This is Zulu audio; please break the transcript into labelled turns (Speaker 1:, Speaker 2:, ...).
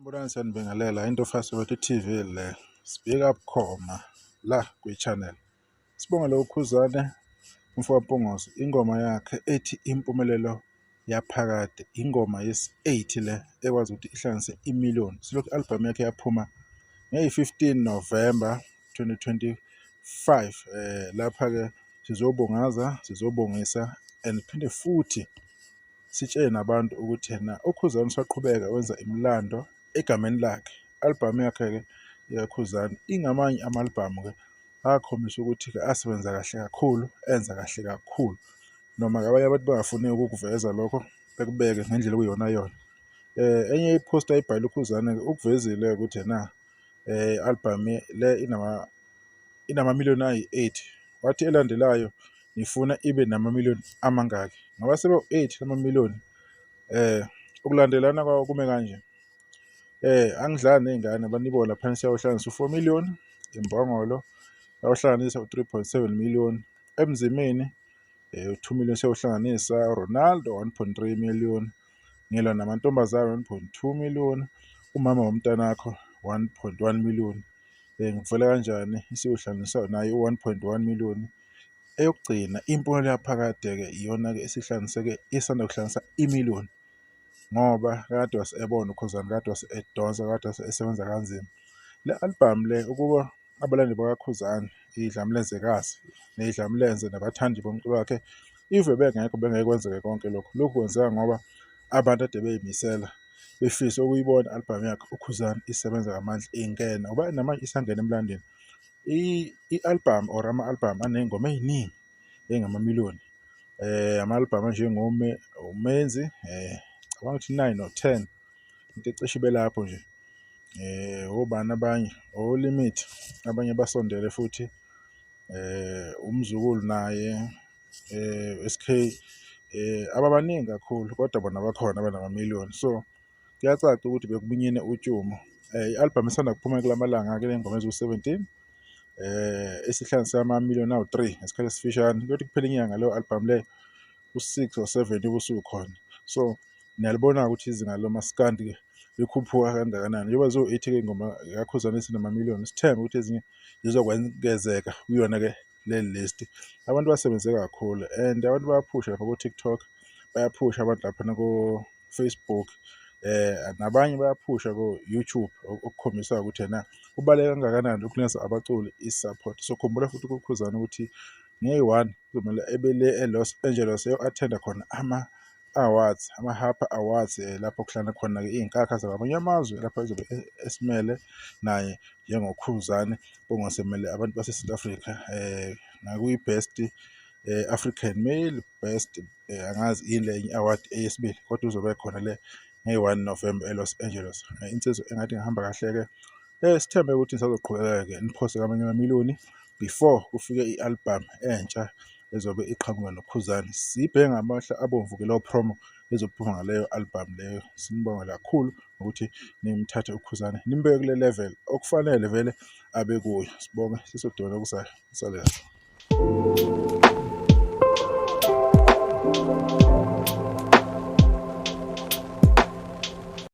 Speaker 1: Sanibonani, siyanibingelela. Into Fast TV le. Speak up khoma la kwi-channel. Sibongele uKhuzane umfo kaMpungose, ingoma yakhe ethi Impumelelo Yaphakade, ingoma yesi-8 le ekwazi ukuthi ihlanganise imiliyoni. Silokhu i-album yakhe yaphuma ngeyi-15 November 2025. Lapha-ke sizobungaza, sizobongisa and phinde futhi sitshele nabantu ukuthi yena uKhuzani usaqhubeka wenza imilando egameni lakhe. Album yakhe-ke yaKhuzani ingamanye ama-album-ke akhombisa ukuthi-ke asebenza kahle kakhulu, enza kahle kakhulu. Noma-ke abanye abantu bangafuni ukukuveza lokho, bekubeke ngendlela okuyiyona yona. Enye i-post ayibhalile uKhuzani-ke ukuvezile ukuthi ena i-album le inamamiliyoni ayi-8. Wathi elandelayo ngifuna ibe namamiliyoni amangaki? Ngoba sebewu-8 lamamiliyoni, ukulandelana kwawo kume kanje. Angidlali ney'ngane banibona laphana siyawuhlanganisa u-4 million, imbongolo yawuhlanganisa u-3.7 million, emzimeni u-2 million siyawuhlanganisa, Ronaldo 1.3 million, ngilwa namantombazane 1.2 million, umama womntanakho 1.1 million. Ngikuvela kanjani isiwuhlanganisa naye u-1.1 million. Eyokugcina Impumelelo Yaphakade-ke iyona-ke esihlanganise-ke isanda kuhlanganisa imiliyoni, ngoba kade wase ebona uKhuzani, kade wase edonsa, kade wase esebenza kanzima. Le album le ukuba abalandeli bakaKhuzani, idlamlenzekazi ney'dlamlenze nabathandi bomculo wakhe, if bengekho bengeke kwenzeke konke lokhu. Lokhu kwenzeka ngoba abantu ade bey'misela befisa ukuyibona i-album yakhe uKhuzani isebenza ngamandla ingena, ngoba namanje isangena emlandweni. I-album or ama-album aney'ngoma ey'ningi ey'ngamamiliyoni, ama-album anjengo Umenzi, cabanga ukuthi 9 or 10, into ecishe ibe lapho nje. Obani abanye, o-Limit, abanye basondele futhi, umzukulu naye, SK, ababaningi kakhulu kodwa bona bakhona abanamamiliyoni. So kuyacaca ukuthi bekuminyene utshumo. I-album isanda kuphuma kulamalanga-ke iney'ngoma eziwu-17, esihlanganise amamiliyoni awu-3 ngesikhathi esifishane. Kuyothi kuphela inyanga leyo album leyo u-6 or 7 ubusukhona. So niyalibona-ke ukuthi izinga lomaskandi-ke likhuphuka kangakanani. Njengoba ziwu-8-ke iy'ngoma kaKhuzani ezinamamiliyoni, sithembe ukuthi ezinye zizokwengezeka kuyona-ke le list. Abantu basebenze kakhulu and abantu bayaphusha lapha ko-TikTok, bayaphusha abantu laphana ko-Facebook, nabanye bayaphusha ko-YouTube, okukhombisa ukuthi ena kubaluleke kangakanani ukunikeza abaculi i-support. So khumbula futhi kuKhuzani ukuthi ngeyi-1 kuzomele ebe le e-Los Angeles eyo-attend-a khona ama-awards, ama-Harper Awards, lapho kuhlangana khona-ke iy'nkakha zakwamanye amazwe, lapho ezobe esimele naye njengoKhuzani ongasemele abantu base-South Africa, nakwi-Best African Male, Best angazi yini le enye i-award eyesibili, kodwa uzobe ekhona le ngeyi-1 November e-Los Angeles. Insizwa engathi ingahamba kahle-ke. Sithembe ukuthi nisazoqhubeka-ke niphose kwamanye amamiliyoni before kufike i-album entsha ezobe iqhamuka noKhuzani. Siyibheke ngamehlo abomvu-ke leyo promo ezophuma ngaleyo album leyo. Sinibonge kakhulu ngokuthi nimthathe uKhuzani nimbeke kule level okufanele vele abe kuyo. Sibonge, sisodibana okuzayo. Nisale kahle.